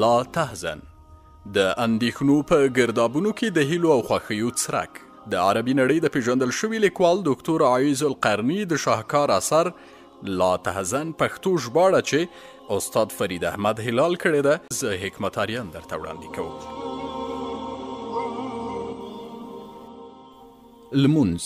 لا تحزن د اندېښنو په ګردابونو کې د هیلو او خوښیو څرک. د عربي نړۍ د پېژندل شوي لیکوال دوکتور عایض القرني د شاهکار اثر لا تحزن پښتو ژباړه چې استاد فرید احمد هلال کړې ده، زه حکمت آریان درته وړاندې کوم. لمونځ.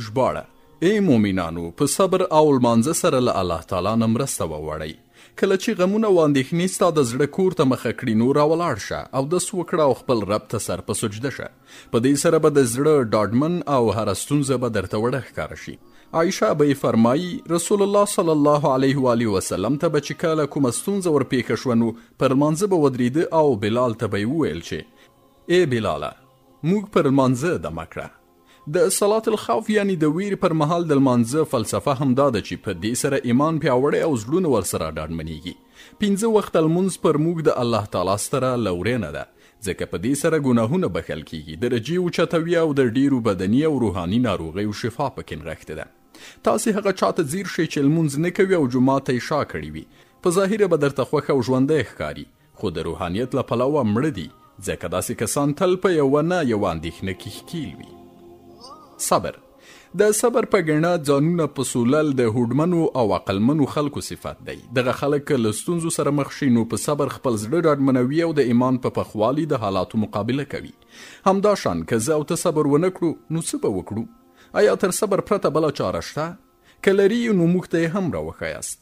ژباړه، ای مؤمنانو! په صبر او لمانځه سره له الله تعالی نه مرسته وغواړئ. کله چې غمونه او اندېښنې ستا د زړه کور ته مخه کړي نو راولاړ شه، اودس وکړه او خپل رب ته سر په سجده شه. په دې سره به د زړه ډاډمن او هره ستونزه به درته وړه ښکاره شي. عایشه به یې فرمایي، رسول الله صلی الله علیه و آله وسلم ته به چې کله کومه ستونزه ورپېښه شوه نو پر لمانځه به ودرېده او بلال ته به یې وویل چې ای بلاله! موږ پر لمانځه دمه کړه. د صلات الخوف یعنی د ویرې پر مهال د لمانځه فلسفه هم دا ده چې په دې سره ایمان پیاوړی او زړونه ورسره ډاډمنیږي. پنځه وخته لمونځ پر موږ د الله تعالی ستره لورېنه ده، ځکه په دې سره ګناهونه بښل کیږي، درجې اوچتوي او د ډیرو بدني او روحاني ناروغیو شفا پکې نغښتې ده. تاسې هغه چاته ځیر شئ چې لمونځ نه کوي او جومات ته یې شا کړې وي، په ظاهره به درته خوښ او ژوندی ښکاري، خو د روحانیت له پلوه مړه دي، ځکه داسې کسان تل په یوه نه یوه اندېښنه کې ښکیل وي. صبر د صبر په ګڼه ځانونه پسولل د هوډمنو او عقلمنو خلکو صفت دی. دغه خلک که له ستونزو سره مخ شي نو په صبر خپل زړه ډاډمنوي او د ایمان په پخوالي د حالاتو مقابله کوي. همدا شان که زه او ته صبر ونه کړو نو څه به وکړو؟ ایا تر صبر پرته بله چاره شته؟ که لري نو موږ ته یې هم راوښیاست.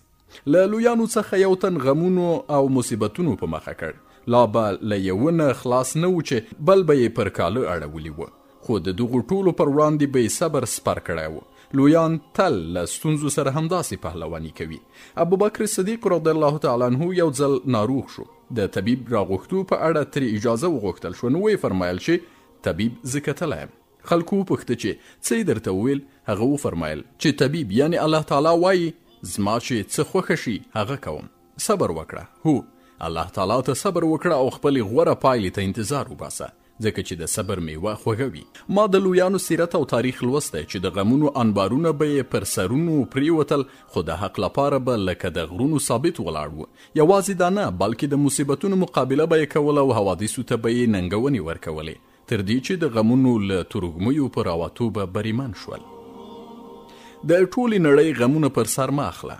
له لویانو څخه یو تن غمونو او مصیبتونو په مخه کړ. لا به له یوه نه خلاص نه و چې بل به یې پر کاله اړولي وو. خو د دغو ټولو پر وړاندې به یې صبر سپر کړی و. لویان تل له ستونزو سره همداسې پهلواني کوي. ابوبکر صدیق رضی الله تعالی عنه یو ځل ناروغ شو. د طبیب راغوښتو په اړه ترې اجازه وغوښتل شوه، نو ویې فرمایل چې طبیب زه کتلی یم. خلکو وپوښته چې څه یې درته وویل؟ هغه وفرمایل چې طبیب یعنې الله تعالی وایي، زما چې څه خوښه شي هغه کوم. صبر وکړه، هو الله تعالی ته صبر وکړه او خپلې غوره پایلې ته انتظار وباسه، ځکه چې د صبر میوه خوږه وي. ما د لویانو سیرت او تاریخ لوستی چې د غمونو انبارونه به یې پر سرونو پریوتل، خو د حق لپاره به لکه د غرونو ثابت ولاړ وو. یوازې دا نه، بلکې د مصیبتونو مقابله به یې کوله او حوادثو ته به یې ننګونې ورکولې. تر دې چې د غمونو له تروږمیو په راوتو به بریمن شول. د ټولې نړۍ غمونه پر سر مه اخله.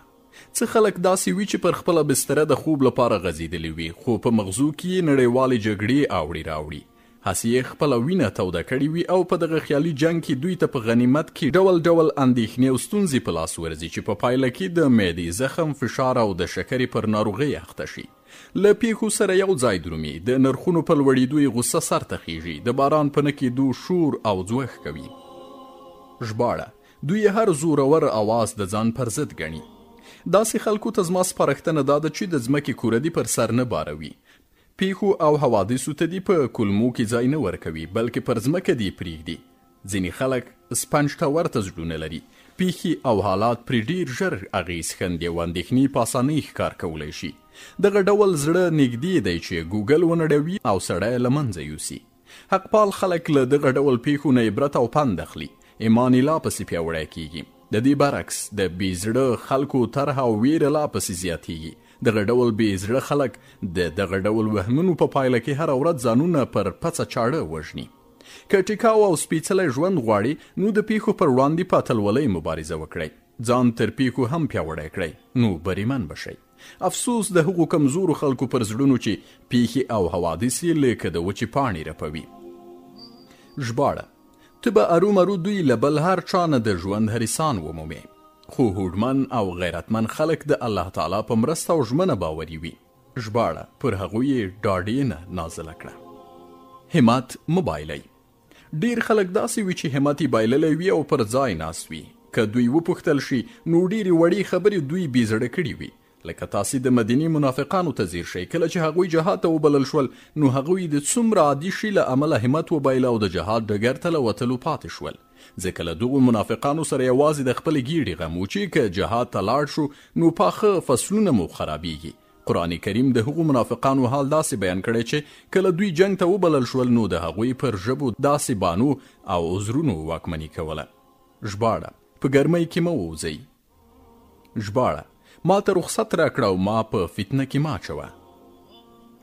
څه خلک داسې وي چې پر خپله بستره د خوب لپاره غځېدلي وي، خو په مغزو کې یې نړیوالې جګړې اوړي راوړي. هسې یې خپله وینه توده کړې وي او په دغه خیالي جنګ کې دوی ته په غنیمت کې ډول ډول اندېښنې او ستونزې په لاس ورځي چې په پایله کې د معدې زخم، فشار او د شکرې پر ناروغۍ اخته شي. له پېښو سره یو ځای درومي، د نرخونو په لوړېدو یې غوسه سر ته خېژي، د باران په نه کېدو شور او ځوښ کوي. ژباړه، دوی هر زورور اواز د ځان پر ضد ګڼي. داسې خلکو ته زما سپارښتنه دا ده چې د ځمکې کوره دې پر سر نه باروي، پېښو او حوادثو ته دې په کولمو کې ځای نه ورکوي، بلکې پر ځمکه دې یې پرېږدي. ځینې خلک سپنج ته ورته زړونه لري، پېښې او حالات پرې ډېر ژر اغېز ښندي او اندېښنې په اسانۍ ښکار کولی شي. دغه ډول زړه نږدې دی چې ګوګل ونړوي او سړی له منځه یوسي. حقپال خلک له دغه ډول پېښو نه عبرت او پند اخلي، ایمان یې لا پسې پیاوړی کېږي. د دې برعکس د بې زړه خلکو طرحه او وېره لا پسې زیاتېږي. دغه ډول بې زړه خلک د دغه ډول وهمونو په پایله کې هره ورځ ځانونه پر پڅه چاړه وژني. که ټیکاو او سپیڅلی ژوند غواړې نو د پیښو پر وړاندې په اتلولۍ مبارزه وکړئ، ځان تر پیښو هم پیاوړی کړئ نو بریمن به شئ. افسوس د هغو کمزورو خلکو پر زړونو چې پیښې او حوادث یې لکه د وچې پاڼې رپوي. ژباړه، ته به ارومرو دوی له بل هر چا نه د ژوند حریصان ومومې، خو هوډمن او غیرتمن خلک د الله تعالی په مرسته او ژمنه باوري وي. ژباړه، پر هغوی یې ډاډېنه نازله کړه. همت مه بایلئ. ډېر خلک داسې وي چې همت یې بایللی وي او پر ځای ناست وي. که دوی وپوښتل شي نو ډېرې وړې خبرې دوی بې زړه کړي وي. لکه تاسې د مدینې منافقانو ته ځیر شئ، کله چې هغوی جهاد ته وبلل شول نو هغوی د څومره عادي شي له امله همت وبایله او د جهاد ډګر ته له وتلو پاتې شول. ځکه له دغو منافقانو سره یوازې د خپلې ګېډې غم و چې که جهاد ته لاړ شو نو پاخه فصلونه مو خرابېږي. قرآن کریم د هغو منافقانو حال داسې بیان کړی چې کله دوی جنګ ته وبلل شول نو د هغوی پر ژبو داسې بانو او عذرونو واکمني کوله. ژباړه، په ګرمۍ کې مه ووځئ. ژباړه، ما ته رخصت راکړه او ما په فتنه کې مه اچوه.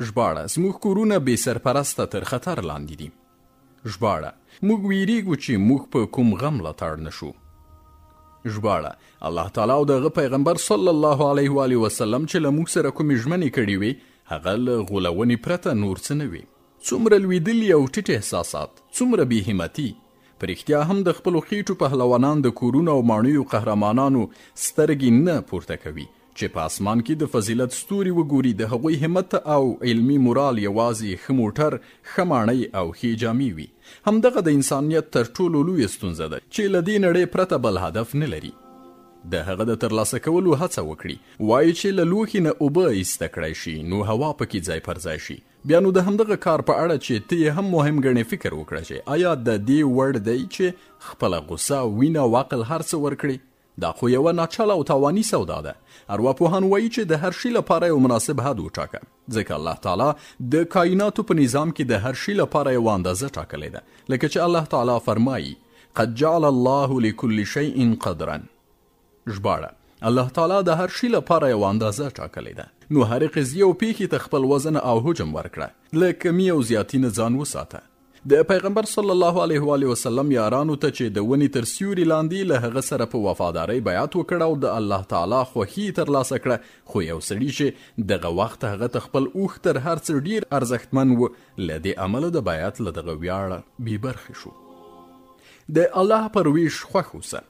ژباړه، زموږ کورونه بې سرپرسته تر خطر لاندې دي. ژباړه، موږ ویریږو چې موږ په کوم غم لتاړ نه شو. ژباړه، الله تعالی او د هغه پیغمبر صلی الله علیه و آله وسلم چې له موږ سره کومې ژمنې کړې وې، هغه له غولونې پرته نور څه نه وې. څومره لوېدلي او ټیټ احساسات، څومره بې همتي! په رښتیا هم د خپلو خېټو پهلوانان د کورونو او ماڼیو قهرمانانو سترګې نه پورته کوي، چې په اسمان کې د فضیلت ستوري وګوري، د هغوی همت او علمي مورال یوازې ښه موټر، ښه ماڼۍ او ښې جامې وي. همدغه د انسانیت تر ټولو لویه ستونزه ده چې له دې نړۍ پرته بل هدف نه لري. د هغه د ترلاسه کولو هڅه وکړي. وايي چې له لوښي نه اوبه ایسته کړای شي، نو هوا پکې ځای پر ځای شي. بیا نو د همدغه کار په اړه چې ته یې هم مهم ګڼې فکر وکړه چې ایا د دې وړ دی چې خپله غوسه، وینه او عقل هر څه ورکړې؟ دا خو یوه ناچله او تاواني سودا ده. ارواپوهان وایي چې د هر شي لپاره یو مناسب حد وټاکه، ځکه الله تعالی د کایناتو په نظام کې د هر شي لپاره یوه اندازه ټاکلې ده، لکه چې الله تعالی فرمایي، قد جعل الله لكل شیء قدرا. ژباړه، الله تعالی د هر شي لپاره یوه اندازه ټاکلې ده، نو هرې قضیې او پیښې ته خپل وزن او حجم ورکړه، له کمي او زیاتي نه ځان وساته. د پیغمبر صلی الله علیه و آله وسلم یارانو ته چې د ونې تر سیوري لاندې له هغه سره په وفادارۍ بیعت وکړ او د الله تعالی خوښي یې ترلاسه کړه، خو یو سړي چې دغه وخت هغه ته خپل اوښ تر هر څه ډیر ارزښتمن و، له دې امله د بیعت له دغه ویاړه بې برخې شو. د الله پر ویش خوښ اوسه.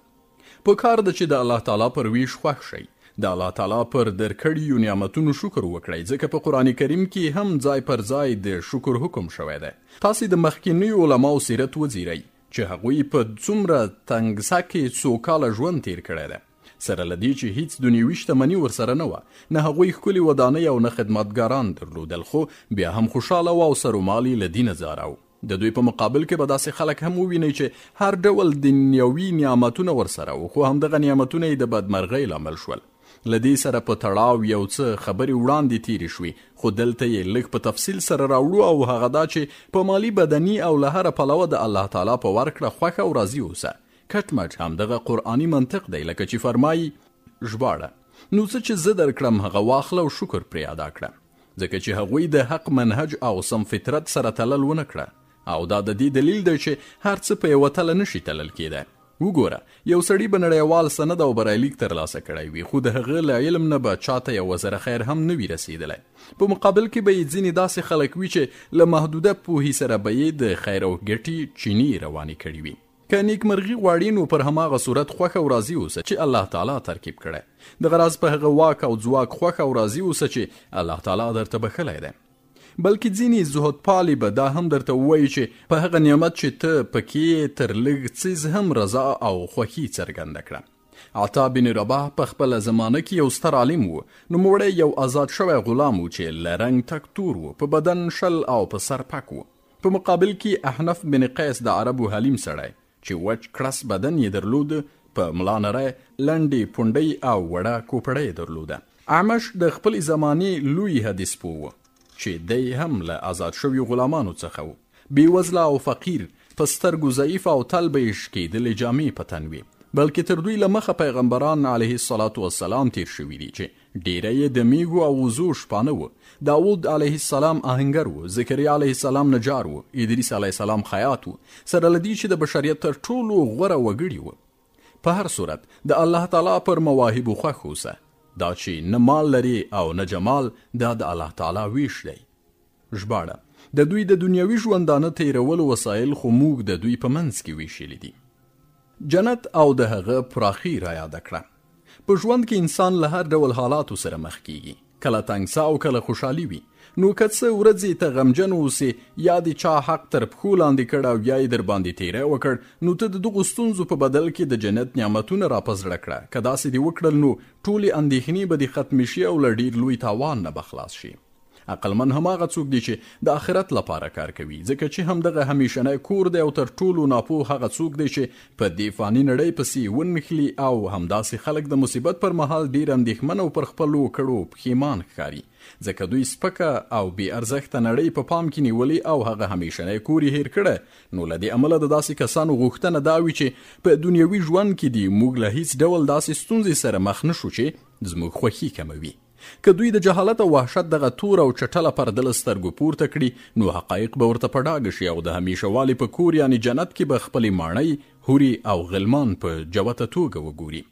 په کار ده چې د الله تعالی پر ویش خوښ شئ، د الله تعالی پر درکړیو نعمتونو شکر وکړئ، ځکه په قرآن کریم کې هم ځای پر ځای د شکر حکم شوی دی. تاسې د مخکینیو علماو سیرت وځیرئ چې هغوی په څومره تنګسه کې څو کاله ژوند تیر کړی دی. سره له دې چې هیڅ دنیوي شتمني ورسره نه وه، نه هغوی ښکلې ودانۍ او نه خدمتګاران درلودل، خو بیا هم خوشحاله وو او سر و مال یې له دینه ځاراو. د دوی په مقابل کې به داسې خلک هم ووینئ چې هر ډول دنیوي نعمتونه ورسره وو، خو همدغه نعمتونه یې د بدمرغۍ لامل شول. له دې سره په تړاو یو څه خبرې وړاندې تیرې شوې، خو دلته یې لږ په تفصیل سره راوړو او هغه دا چې په مالي، بدني او له هره پلوه د الله تعالی په ورکړه خوښ او راضي اوسه. کټ مټ همدغه قرآني منطق دی، لکه چې فرمایي. ژباړه، نو څه چې زه درکړم هغه واخله او شکر پرې ادا کړه. ځکه چې هغوی د حق منهج او سم فطرت سره تلل ونه کړه او دا د دې دلیل دی چې هر څه په یوه تله نشي تلل کېدای. وګوره، یو سړي به نړیوال سند او برایلیک ترلاسه کړی وي، خو د هغه له علم نه به چاته یوه ذره خیر هم نه وي رسېدلی. په مقابل کې به یې ځینې داسې خلک وي چې له محدوده پوهې سره به یې د خیر او ګټې چینې روانې کړې وي. که نیکمرغي غواړې نو پر هماغه صورت خوښ او راضي اوسه چې الله تعالی ترکیب کړی. دغه راز په هغه واک او ځواک خوښ او راضي اوسه چې الله تعالی درته بښلی دی. بلکې ځینې زهدپالي به دا هم درته ووایي چې په هغه نعمت چې ته پکې یې تر لږ څیز هم رضا او خوښي څرګنده کړه. عطا بن رباح په خپله زمانه کې یو ستر عالم و. نوموړی یو ازاد شوی غلام و چې له رنګ تک تور و، په بدن شل او په سر پک و. په مقابل کې احنف بن قیس د عربو حلیم سړی چې وچ کړس بدن یې درلود، په ملا نری، لنډې پونډۍ او وړه کوپړۍ یې درلوده. اعمش د خپلې زمانې لوی حدیث پوه و چې دی هم له ازاد شویو غلامانو څخه و. بېوزله او فقیر، په سترګو ضعیف او تل به یې شکېدلې جامې په تن وې. بلکې تر دوی له مخه پیغمبران علیه الصلاة والسلام تېر شوي دي چې ډېری یې د مېږو او وزو شپانه وو. داود علیه السلام آهنګر و، زکریا علیه السلام نجار و، ادریس علیه السلام خیاط و، سره له دې چې د بشریت تر ټولو غوره وګړي وو. په هر صورت د الله تعالی پر مواهبو خوښ اوسه. دا چې نه مال لرې او نه جمال، دا د الله تعالی ویش دی. ژباړه، د دوی د دنیوي ژوندانه تېرولو وسایل خو موږ د دوی په منځ کې ویشلي دي. جنت او د هغه پراخي رایاده کړه. په ژوند کې انسان له هر ډول حالاتو سره مخ کیږي، کله تنګسه او کله خوشحالي وي. نو که څه ورځې ته غمجن اوسې، یا دې چا حق تر پښو لاندې کړ او یا یې درباندې تیری وکړ، نو ته د دغو ستونزو په بدل کې د جنت نعمتونه را په زړه کړه. که داسې دې وکړل نو ټولې اندېښنې به دې ختمې شي او له ډېر لوی تاوان نه به خلاص شې. عقلمن هماغه څوک دی چې د آخرت لپاره کار کوي، ځکه چې همدغه همیشنی کور دی، او تر ټولو ناپوه هغه څوک دی چې په دې فاني نړۍ پسې ونښلي، او همداسې خلک د مصیبت پر مهال ډیر اندېښمن او پر خپلو کړو پښیمان ښکاري، ځکه دوی سپکه او بې ارزښته نړۍ په پام کې نیولې او هغه همیشنی کور یې هیر کړی. نو له دې امله د داسې کسانو غوښتنه دا وي چې په دنیوي ژوند کې دي موږ له هیڅ ډول داسې ستونزې سره مخ نه شو چې زموږ خوښي کموي. که دوی د جهالت او وحشت دغه توره او چټله پرده له سترګو پورته کړي، نو حقایق به ورته په ډاګه شي او د همیشه والي په کور یعنې جنت کې به خپلې ماڼۍ، حورې او غلمان په جوته توګه وګوري.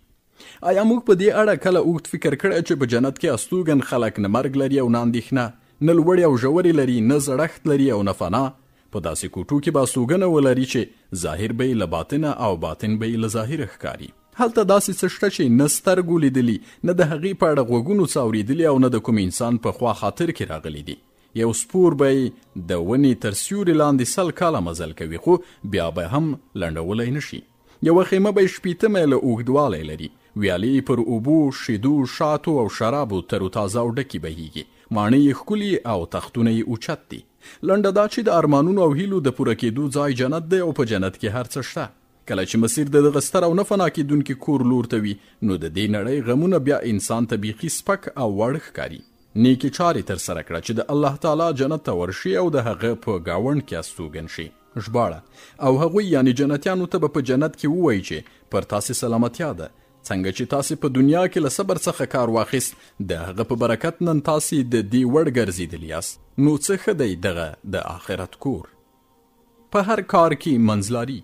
ایا موږ په دې اړه کله اوږد فکر کړی چې په جنت کې استوګن خلک نه مرګ لري او نه اندېښنه، نه لوړې او ژورې لري، نه زړښت لري او نه فنا؟ په داسې کوټو کې به استوګنه ولري چې ظاهر به یې له باطنه او باطن به یې له ظاهره ښکاري. هلته داسې څه شته چې نه سترګو لیدلي، نه د هغې په اړه غوږونو څه اورېدلي او نه د کوم انسان په خوا خاطر کې راغلي دي. یو سپور به یې د ونې تر سیوري لاندې 100 کاله مزل کوي، خو بیا به هم لنډولی نه شي. یوه خیمه به یې 60 میله اوږدوالی لري. ویالې یې پر اوبو، شیدو، شاتو او شرابو تر و تازه او ډکې بهیږي. ماڼۍ یې ښکلي او تختونه یې اوچت دي. لنډه دا چې د ارمانونو او هیلو د پوره کېدو ځای جنت دی او په جنت کې هر څه شته. کله چې مسیر د دغه ستر او نه فنا کېدونکي کور لور ته وي، نو د دې نړۍ غمونه بیا انسان ته بیخي سپک او واړه ښکاري. نیکې چارې ترسره کړه چې د الله تعالی جنت ته ورشي او د هغه په ګاونډ کې استوګن شي. ژباړه: او هغوی یعنې جنتیانو ته به په جنت کې ووایي چې پر تاسې سلامتیا ده، څنګه چې تاسې په دنیا کې له صبر څخه کار واخیست، د هغه په برکت نن تاسې د دې وړ ګرځېدلي یاست، نو څه ښه دی دغه د آخرت کور. په هر کار کې منځلاري.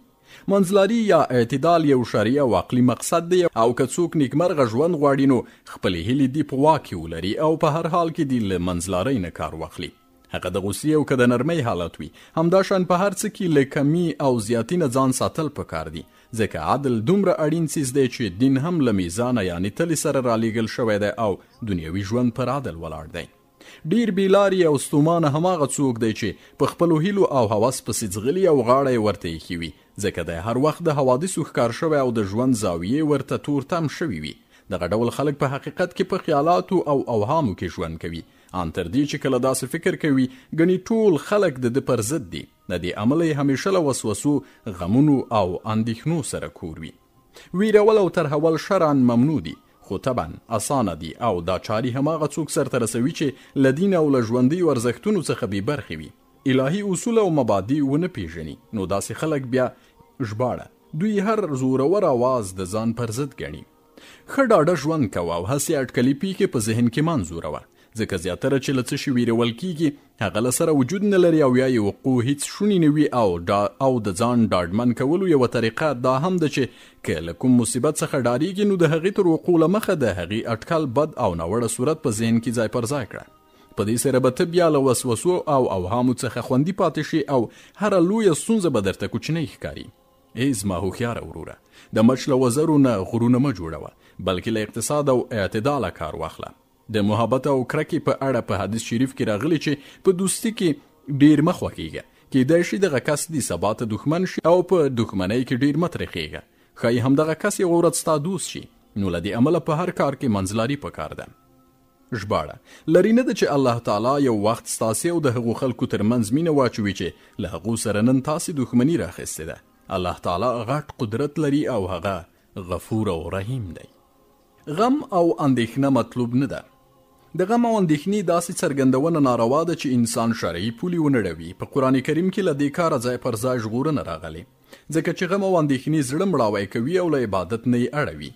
منځلاري یا اعتدال یو شرعي او عقلي مقصد دی او که څوک نیکمرغه ژوند غواړي نو خپلې هیلې دې په واک کې ولري او په هر حال کې دې له منځلارۍ نه کار واخلي. هغه د غوسې او که د نرمۍ حالت وي. همداشان په هر څه کې له کمي او زیاتي نه ځان ساتل پکار دي، ځکه عدل دومره اړین څیز دی چې دین هم له میزانه یعنې تلې سره رالیږل شوی دی او دنیوي ژوند پر عدل ولاړ دی. ډیر بې لارې او ستومانه هماغه څوک دی چې په خپلو هیلو او هوس پسې ځغلي او غاړه یې ورته ایښې وي، ځکه دی هر وخت د حوادثو ښکار شوی او د ژوند زاویې ورته تور تم شوي وي. دغه ډول خلک په حقیقت کې په خیالاتو او اوهامو کې ژوند کوي، ان تر دې چې کله داسې فکر کوي ګڼي ټول خلک د ده پر ضد دي. له دې امله یې همیشه له وسوسو، غمونو او اندېښنو سره کور وي. ویرول او ترهول شرعا ممنوع دي، خو طبعا اسانه دي او دا چارې هماغه څوک سرته رسوي چې له دین او له ژوندیو ارزښتونو څخه بې برخې وي، الهي اصول او مبادی ونه پیژني، نو داسې خلک بیا ژباړه دوی هر زورور اواز د ځان پر ضد ګڼي. ښه ډاډه ژوند کوه او هسې اټکلي پیښې په ذهن کې مه انځوروه، ځکه زیاتره چې له څه شي ویرول کیږي هغه له سره وجود نه لري او یا یې وقوع هیڅ شونې نه وي او او د ځان ډاډمن کولو یوه طریقه دا هم ده چې که له کوم مصیبت څخه ډاریږي نو د هغې تر وقوع له مخه د هغې اټکل بد او ناوړه صورت په ذهن کې ځای پر ځای کړه. په دې سره به ته بیا له وسوسو او اوهامو څخه خوندي پاتې شې او هره لویه ستونزه به درته کوچنۍ ښکاري. ای زما هوښیاره وروره، د مچ له وزرو نه غرونه مه جوړوه، بلکې له اقتصاد او اعتداله کار واخله. د محبت او کرکې په اړه په حدیث شریف کې راغلي چې په دوستي کې ډیر مه خوښیږه، کیدای شي دغه کس دې سبا ته دښمن شي او په دښمنۍ کې ډیر مه ترخیږه، ښایي همدغه کس یوه ورځ ستا دوست شي، نو له دې امله په هر کار کې منځلاري پکار ده. ژباړه: لرې نه ده چې الله تعالی یو وخت ستاسې او د هغو خلکو تر منځ مینه واچوي چې له هغو سره نن تاسې دښمني راخیستې ده. الله تعالی غټ قدرت لري او هغه غفور او رحیم دی. غم او اندېښنه مطلوب نه ده. د غم او اندېښنې داسې څرګندونه ناروا ده چې انسان شرعي پولې ونړوي. په قرآن کریم کې له دې کاره ځای پر ځای ژغورنه راغلې، ځکه چې غم او اندېښنې زړه مړاوی کوي او له عبادت نه یې اړوي.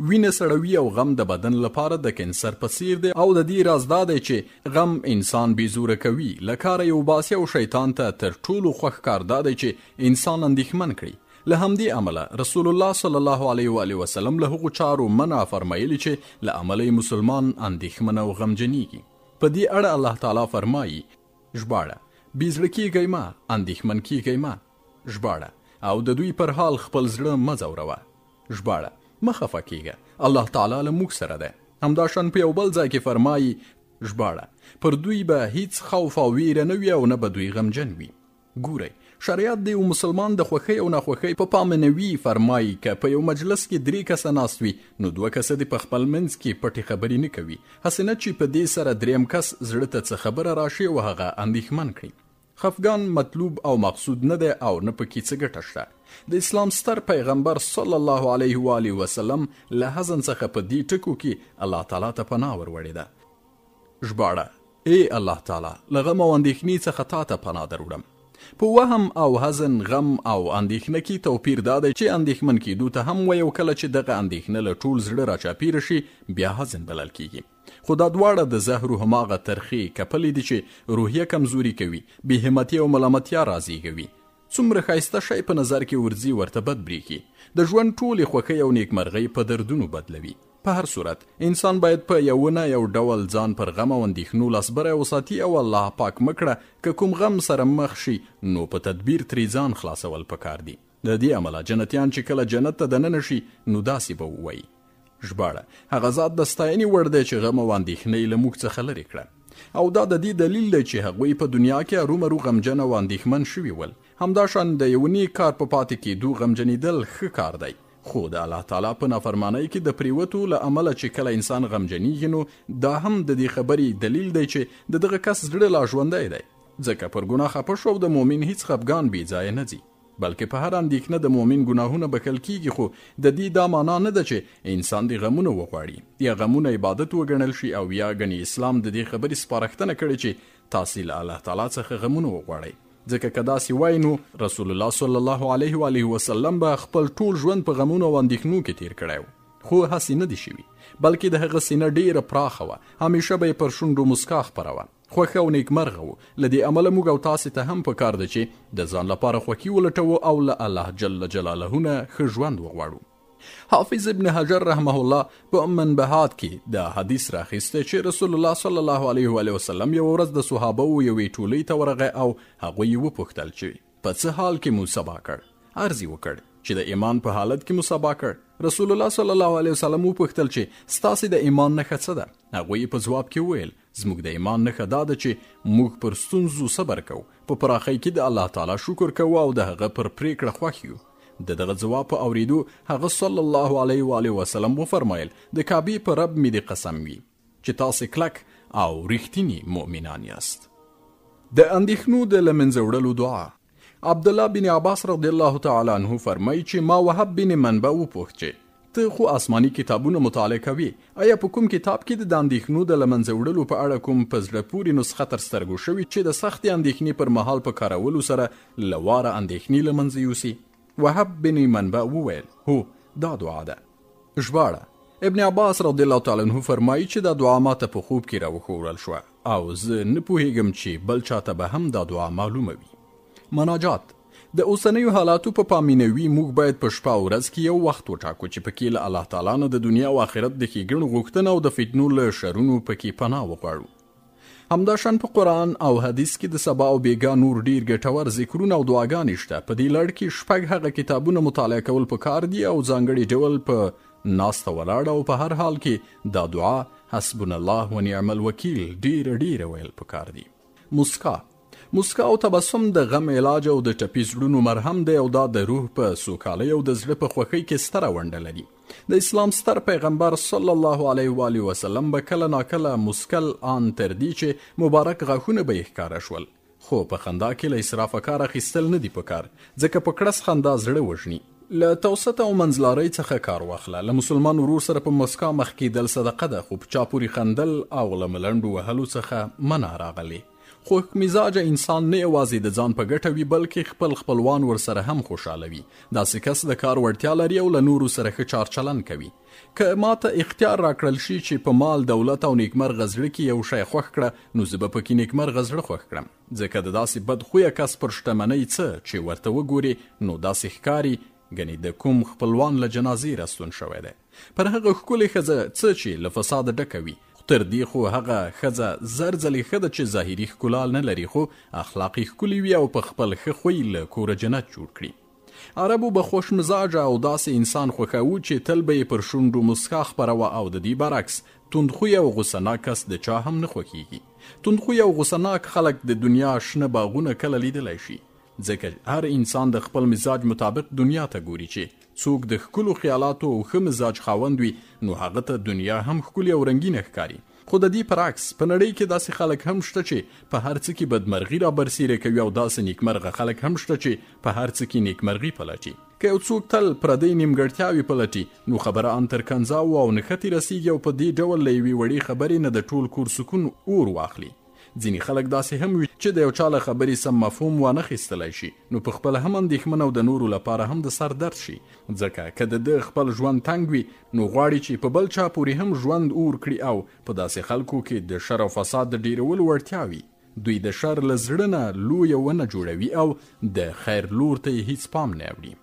وینه سړوي او غم د بدن لپاره د کینسر په څیر دی او د دې راز دا دی چې غم انسان بې زوره کوي، له کاره یې وباسي او شیطان ته تر ټولو خوښ کار دا دی چې انسان اندېښمن کړي. له همدې امله رسول الله صلی الله علیه و آله وسلم له هغو چارو منع فرمایلې چې له امله یې مسلمان اندېښمن او غمجنېږي. په دې اړه الله تعالی فرمایي. ژباړه، بې زړه کېږئ مه، اندېښمن کېږئ مه. ژباړه، او د دوی پر حال خپل زړه مه ځوروه. ژباړه، مه خفه کېږه، الله تعالی له موږ سره دی. همداشان په یو بل ځای کې فرمایي. ژباړه، پر دوی به هیڅ خوف او ویره نه وي او نه به دوی غمجن وي. ګورئ، شریعت د یو مسلمان د خوښۍ او ناخوښۍ په پامنوي فرمایي، که په یو مجلس کې درې کسه ناست وي، نو دوه کسه دې په خپل منځ کې پټې خبرې نه کوي، هسې نه چې په دې سره دریم کس زړه ته څه خبره راشي او هغه اندېښمن کړي. خفګان مطلوب او مقصود نه دی او نه پکې څه ګټه شته. د اسلام ستر پیغمبر صلی الله علیه و آله وسلم له حزن څخه په دې ټکو کې الله تعالی ته پناه وروړې ده. ژباړه، ای الله تعالی، له غم او اندېښنې څخه تا ته پناه دروړم. په وهم او حزن، غم او اندېښنه کې توپیر دا دی چې اندېښمن کېدو ته هم وایي او کله چې دغه اندېښنه له ټول زړه راچاپېره شي بیا حزن بلل کېږي. خو دا دواړه د زهرو هماغه ترخې کپلې دي چې روحیه کمزوري کوي، بې همتي او ملامتیا رازېږوي. څومره ښایسته شی په نظر کې ورځي ورته بد برېښي. د ژوند ټولې خوښۍ او نېکمرغۍ په دردونو بدلوي. په هر صورت، انسان باید په یو نه یو ډول ځان پر غم او اندېښنو لاسبری وساتي او الله پاک مه کړه که کوم غم سره مخ شي نو په تدبیر ترې ځان خلاصول پکار دي. له دې امله جنتیان چې کله جنت ته دننه شي نو داسې به ووایي. ژباړه، هغه ذات د ستاینې وړ دی چې غم او اندېښنه یې له موږ څخه لرې کړه. او دا د دې دلیل دی چې هغوی په دنیا کې ارومرو غمجن او اندېښمن شوي ول. همداشان د یو نیک کار په پاتې کېدو غمجنېدل ښه کار دی. خو د الله تعالی په نافرمانۍ کې د پرېوتو له امله چې کله انسان غمجنېږي نو دا هم د دې خبرې دلیل دی چې د دغه کس زړه لا ژوندی دی، ځکه پر ګناه خپه شو او د مؤمن هیڅ خپګان بې ځایه نه ځي، بلکې په هره اندېښنه د مؤمن ګناهونه بښل کېږي، خو د دې دا مانا نه ده چې انسان دې غمونه وغواړي یا غمونه عبادت وګڼل شي او یا ګنې اسلام د دې خبرې سپارښتنه کړې چې تاسې له الله تعالی څخه غمونه وغواړئ. ځکه که داسې وای نو رسول الله صلی الله علیه و آله وسلم به خپل ټول ژوند په غمونو او اندېښنو کې تیر کړی و، خو هسې نه دي شوي، بلکې د هغه سینه ډیره پراخه وه، همیشه به یې پر شونډو مسکا خپره وه، خوښ او نیکمرغه و. له دې امله موږ او تاسې ته هم په کار ده چې د ځان لپاره خوښي ولټوو او له الله جل جلاله نه ښه ژوند وغواړو. حافظ ابن حجر رحمه الله په منبهات کې دا حدیث راخیستی چې رسول الله صلی الله علیه و آله وسلم یوه ورځ د صحابه وو یوې ټولۍ ته ورغی او هغوی یې وپوښتل چې په څه حال کې مو سبا کړ؟ عرض یې وکړ چې د ایمان په حالت کې مو سبا کړ. رسول الله صلی الله علیه وسلم وپوښتل چې ستاسې د ایمان نښه څه ده؟ هغوی په ځواب کې وویل زموږ د ایمان نښه دا ده چې موږ پر ستونزو صبر کوو، په پراخۍ کې د الله تعالی شکر کوو او د هغه پر پریکړه خوښ یو. د دغه ځواب په اوریدو هغه صلی الله علیه و آله وسلم وفرمایل، د کعبې په رب مې دې قسم وي چې تاسې کلک او رښتیني مؤمنان یاست. د اندېښنو د له منځه وړلو دعا. عبدالله بن عباس رضی الله تعالی عنه فرمایي چې ما وهب بن منبه وپوښت چې ته خو آسماني کتابونه مطالعه کوې، ایا په کوم کتاب کې د اندېښنو د له منځه وړلو په اړه کوم په زړه پورې نسخه تر سترګو شوې چې د سختې اندېښنې پر مهال په کارولو سره له واره اندېښنې له منځه یوسي؟ وهب بن منبه وویل، هو، دا دعا ده. ژباړه، ابن عباس رضی الله تعالی عنه فرمایي چې دا دعا ماته په خوب کې راوښوول شوه او زه نه پوهېږم چې بل چاته به هم دا دعا معلومه وي. مناجات، د اوسنیو حالاتو په پامینوي موږ باید په شپه او ورځ کې یو وخت وټاکو چې پکې له الله تعالی نه د دنیا او آخرت د ښېګڼو غوښتنه او د فتنو له شرونو پکې پناه وغواړو. همداشان په قرآن او حدیث کې د سبا او بیګا نور ډیر ګټور ذکرونه او دعاګانې شته. په دې لړ کې شپږ هغه کتابونه مطالعه کول پکار دي او ځانګړي ډول په ناسته ولاړه او په هر حال کې دا دعا حسبنا الله ونعم الوکیل ډیره ډیره ویل پکار دي. مسکا، مسکا او تبسم د غم علاج او د ټپي زړونو مرهم دی او دا د روح په سوکالۍ او د زړه په خوښۍ کې ستره ونډه لري. د اسلام ستر پیغمبر صلی الله علیه و آله وسلم به کله ناکله مسکل، آن تر دې چې مبارک غاښونه به یې ښکاره شول. خو په خندا کې له اسرافه کار اخیستل نه دي پکار، ځکه په کړس خندا زړه وژني. له توسط او منځلارۍ څخه کار واخله، له مسلمان ورور سره په مسکا مخ کېدل صدقه ده، خو په چا پورې خندل او له ملنډو وهلو څخه منع راغلې. خوښ مزاجه انسان نه یوازې د ځان په ګټه وي، بلکې خپل خپلوان ورسره هم خوشحاله وي. داسې کس د کار وړتیا لري او له نورو سره ښه چار چلند کوي. که ماته اختیار راکړل شي چې په مال، دولت او نیکمرغه زړه کې یو شی خوښ کړه، نو زه به پکې نیکمرغه زړه خوښ کړم. ځکه د داسې بد خویه کس پر شتمنۍ څه چې ورته وګورې نو داسې ښکاري ګنې د کوم خپلوان له جنازې راستون شوی دی. پر هغه ښکلې ښځه څه چې له فساده ډکه وي، تر دې خو هغه ښځه زر ځلې ښه ده چې ظاهري ښکلا نه لري خو اخلاق یې ښکلي وي او په خپل ښه خوی له کوره جنت جوړ کړي. عربو به خوش مزاجه او داسې انسان خوښاوه چې تل به یې پر شونډو موسکا خپره وه او د دې برعکس توندخوی او غوسه ناک کس د چا هم نه خوښیږي. توندخوی او غوسه ناک خلک د دنیا شنه باغونه کله لیدلی شي؟ ځکه هر انسان د خپل مزاج مطابق دنیا ته ګوري، چې څوک د ښکلو خیالاتو او ښه مزاج خاوند وي نو هغه ته دنیا هم ښکلې او رنګینه ښکاري. خو د دې پر عکس په نړۍ کې داسې خلک هم شته چې په هر څه کې بدمرغي را برسیره کوي او داسې نیکمرغه خلک هم شته چې په هر څه کې نیکمرغي پلټي. که یو څوک تل پردۍ نیمګړتیاوې پلټي نو خبره ان تر کنځاوو او نښتې رسیږي او په دې ډول له یوې وړې خبرې نه د ټول کور سکون اور واخلي. ځینې خلک داسې هم وي چې د یو چا له خبرې سم مفهوم وانه خیستلی شي، نو په خپله هم اندېښمن او د نورو لپاره هم د سر درد شي، ځکه که د ده خپل ژوند تنګ وي، نو غواړي چې په بل چا پورې هم ژوند اور کړي او په داسې خلکو کې د شر او فساد د ډېرولو وړتیا وي. دوی د شر له زړه نه لویه ونه جوړوي او د خیر لور ته یې هیڅ پام نه اوړي.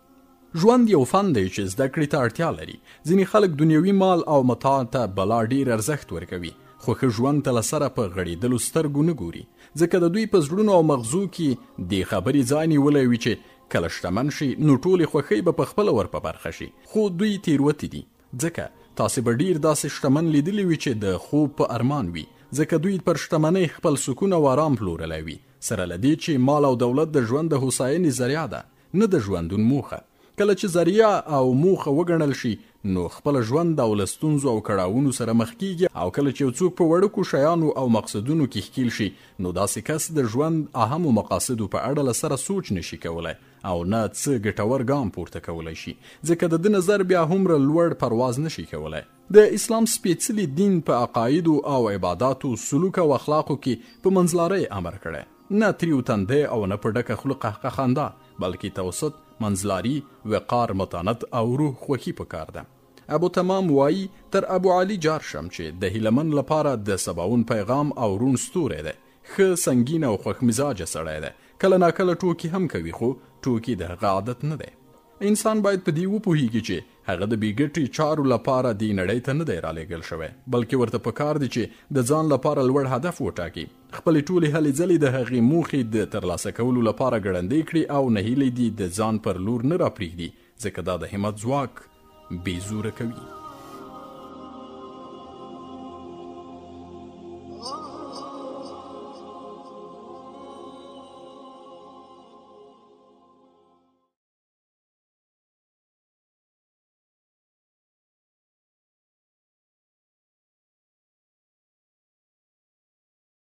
ژوند یو فن دی چې زده کړې ته اړتیا لري. ځینې خلک دنیوي مال او متاع ته بلا ډیر ارزښت ورکوي، خو ښه ژوند ته له سره په غړېدلو سترګو نه ګوري، ځکه د دوی په زړونو او مغزو کې دې خبرې ځای نیولی وي چې کله شتمن شي نو ټولې خوښۍ به پخپله ور په برخه شي، خو دوی تېروتي دي، ځکه تاسې به ډیر داسې شتمن لیدلي وي چې د خوب په ارمان وي، ځکه دوی پر شتمنۍ خپل سکون او ارام پلورلی وي، سره له دې چې مال او دولت د ژوند د هوساینې ذریعه ده، نه د ژوندون موخه. کله چې ذریعه او موخه وګڼل شي، نو خپله ژوند او له ستونزو او کړاوونو سره مخ کیږي او کله چې یو څوک په وړوکو شیانو او مقصدونو کې ښکیل شي، نو داسې کس د ژوند اهمو مقاصدو په اړه له سره سوچ نه شي کولای او نه څه ګټور ګام پورته کولای شي، ځکه د ده نظر بیا هومره لوړ پرواز نه شي کولای. د اسلام سپېڅلي دین په عقایدو او عباداتو، سلوک او اخلاقو کې په منځلارۍ امر کړی، نه تریو تندی او نه په ډکه خوله قهقه خندا، بلکې توسط، منځلاري، وقار، متانت او روح خوښي په کار ده. ابو تمام وايي، تر ابو علي جار شم چې د هیله من لپاره د سباوون پیغام او روڼ ستوری دی، ښه، سنګین او خوښ مزاجه سړی دی، کله ناکله ټوکې هم کوي، خو ټوکې د هغه عادت نه دی. انسان باید په دې وپوهیږي چې هغه د بې ګټې چارو لپاره دې نړۍ ته نه دی رالېږل شوی، بلکې ورته په کار دي چې د ځان لپاره لوړ هدف وټاکي، خپلې ټولې هلې ځلې د هغې موخې د ترلاسه کولو لپاره ګړندۍ کړي او نهیلې دي د ځان پر لور نه راپرېږدي، ځکه دا د همت ځواک بې زوره کوي.